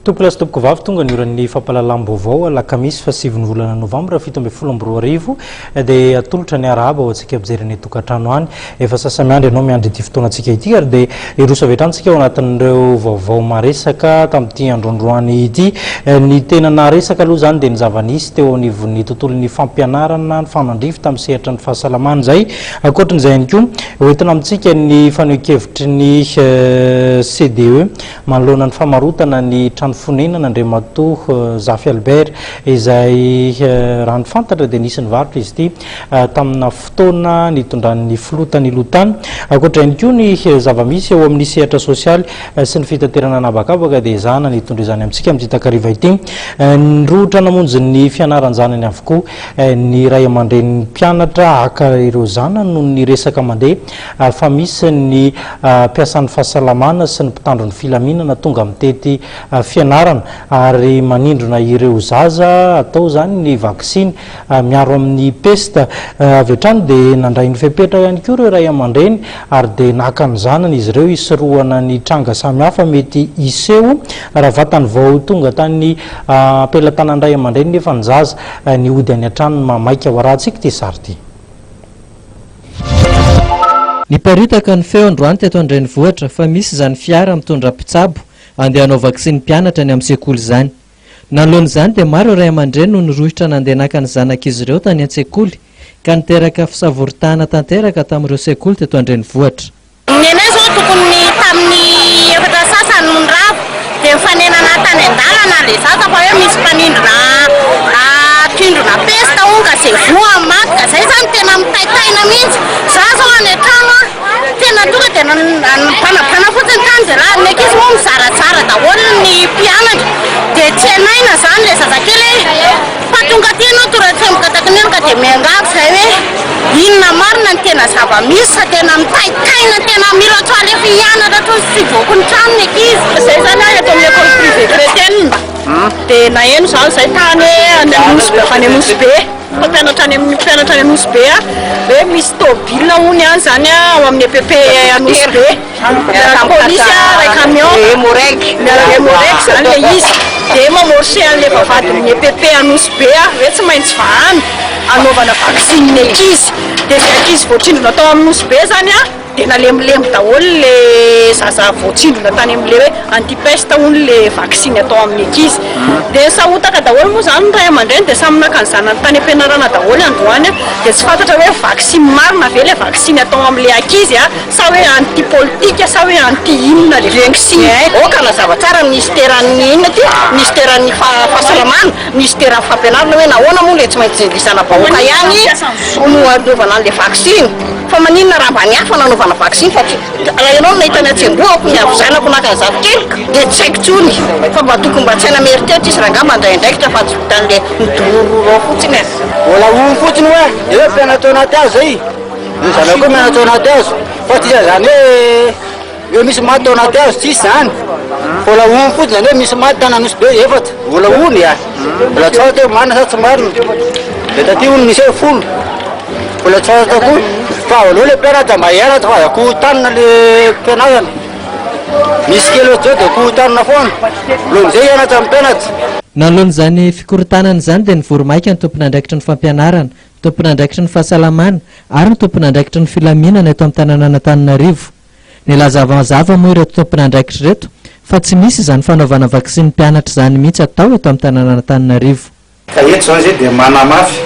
Tompokolahy sy tompokovavy, tonga ny oran'ny fampahalalam-baovao alakamisy faha sivin'ny volana novambra 2017 dia atolotra ny arahaba ho antsika mpijery any an-tokantrano any. Efa sasa-miandry ianao miandry ity fotoanantsika ity ary dia hiroso avy hatrany isika ao anatin'ireo vaovao maresaka tamin'ity androandroany ity. Ny tena naharesaka aloha izany dia ny zava-nisy teo anivon'ny tontolon'ny fampianarana nifanandrify tamin'ny sehatry ny fahasalamana izay. Ankoatran'izay ihany koa, hoentina amintsika ny fanehoan-kevitry ny CDE manoloana ny famarotana ny trano fonenana Andriamatoa Zafy Albert izay raha ny fantatra dia nisy nivarotra izy ity tamina fotoana nitondran'ny filoha tany aloha tany. Ankoatra ihany koa ny zava-misy eo amin'ny sehatra sosialy sy ny fitaterana an'habakabaka dia ezahana ny hitondra izany amintsika amin'ity takariva ity. Nirohotra namonjy ny fianaran-janany avokoa ny ray aman-drenin'ny mpianatra haka ireo zanany noho ny resaka mandeha fa misy ny mpiasan'ny fahasalamana sy ny mpitandro ny filaminana tonga mitety fianarana ary manindrona ireo zaza atao izany ny vaksiny miaro amin'ny pesta. Avy hatrany dia nandray ny fepetra ihany koa ireo ray aman-dreny ary dia naka ny zanany izy ireo hisorohana ny tranga samihafa mety hiseho raha vatany vao tonga tany am-pelatanan'ny ray aman-dreny nefa ny zaza nihody any an-tranony mahamaika ho arahantsika ity sary ity. Niparitaka ny feo androany teto an-drenivohitra fa misy izany fiara mitondra mpitsabo andeha hanao vaksiny mpianatra any amin'ny sekoly izany. Nanoloana izany dia maro ireo ray aman-dreny no nirohitra nandeha naka ny zanak'izy ireo tany an-tsekoly ka niteraka fisavoritahana tanteraka tamin'ireo sekoly teto an-drenivohitra. Ny anay izao tokony tamin'ny efatra sasany no nirava dia nifanenana tany an-dalana ilay zaza fa hoe misy mpanindrona mpindrona pesta hono ka izay voa maty ka izay izany tena mitaitaina mihitsy. Za izao any an-trano an! Tena tonga dia nibanabana fotsiny tany dia raha ny ankizy moa mizarazara daholo ny mpianatra dia tsy hainaina izany ilay zazakely hoe fa tonga aty ianao tora-tsemboka takin'irony ka dia miangavy izahay hoe inona marina ny tena zava-misy fa tena mitaintaina tena mila tsy alefa hianatra intsony sy tsy hivoaka ny trano ny ankizy. Izay izany aho eto amin'ny école privée chrétienne dia naheno izany izay tany any Anosy any Anosy Be. Mpampianatra any amin'ny mpianatra any Nosy Be hoe misy tôbila hono any zany ao amin'ny EPP Nosy Be miaraka polisy iray camion miaraka Emmo-Reg zany le izy dia mamorcer an'le vavahadin'ny EPP Nosy Be hoe tsy maintsy vahana hanaovana vaksiny ny ankizy dia izay ankizy voatsindrona tao amin'ny Nosy Be zany an Dia nalemilemy daholo le zaza voatsindrona tany amin'le hoe anti-peste hono le vaksiny atao amin'ny ankizy. Dia nisahotaka daholo moa izany ny ray aman-dreny dia samy naka ny zanany tany am-pianarana daholo androany. Dia tsy fantatra hoe vaksiny marina ve le vaksiny atao amin'le ankizy sa hoe anti-politika sa hoe anti-inona le vaksiny. Aoka hanazava tsara ny minisiteran'ny inona ity? Minisiteran'ny fahasalamana. Minisiteran'ny fampianarana hoe nahoana moa le tsy maintsy ny zana-bahoaka ihany no anaovana an'le vaksiny fa maninona raha mba ny hafa nanaovana vaksiny fa tsy raha ianao no nahita ny hatsembohako ny havizanako naka ny zafikeliko dia tsy haiko tsony fa mba tokony mba tsy haina mieritreritra izy rangaha mandray andraikitra fa tsy vitan'le midorororo ao fotsiny e. Mbola hono fotsiny hoe eo mpianatra ao anaty hazo zay, ny zanako io mianatra ao anaty hazo fa tsy iza zany hoe Hoe misy maty tao anaty hazo, tsisy zany. Mbola hono fotsiny zany hoe misy maty tany Anosibe efatra. Mbola hono e. Mbola tsy fantatra hoe marina sa tsy marina. Dia taty hono nisy hoe folo. Mbola tsy fantatra koa. Fa aleo le mpianatra mba hianatra fa aza korontanina le fianarana. Misy kely ohatr'izao dia korontanina foana. Aleo amizay hianatra ny mpianatra. Nanoloana izany fikorontanana izany dia nivory maika ny tompon'andraikitry ny fampianarana, tompon'andraikitry ny fahasalamana ary ny tompon'andraikitry ny filaminana eto amin'ny tanànan'Antananarivo. Nilaza mazava moa ireto tompon'andraikitra ireto fa tsy misy izany fanaovana vaksiny mpianatra izany mihitsy atao eto amin'ny tanànan'Antananarivo. Ka eto izany izay dia manamafy,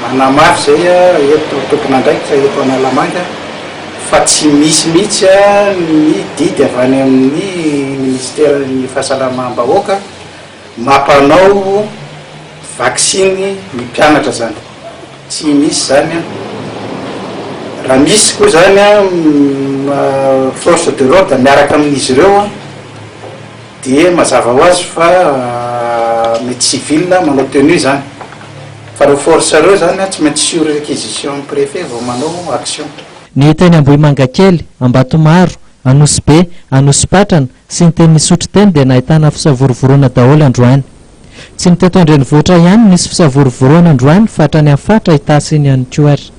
manamafy izay eto tompon'andraikitra eto Analamanga fa tsy misy mihitsy ny didy avy any amin'ny minisiteran'ny fahasalamam-bahoaka mampanao vaksiny ny mpianatra izany. Tsy misy izany an! Raha misy koa izany an, force de l'ordre miaraka amin'izy ireo an, dia mazava ho azy fa mety civil manao tenue izany. Fa ireo force ireo izany an, tsy maintsy sur réquisition an'ny préfet vao manao action. Ny teny Ambohimangakely, Ambatomaro, Anosibe, Anosipatrana, sy ny teny Isotry teny dia nahitana fisavorovoroana daholo androany. Tsy ny teto an-drenivohitra ihany no nisy fisavorovoroana androany fa hatrany amin'ny faritra Itasy iny ihany koa ary.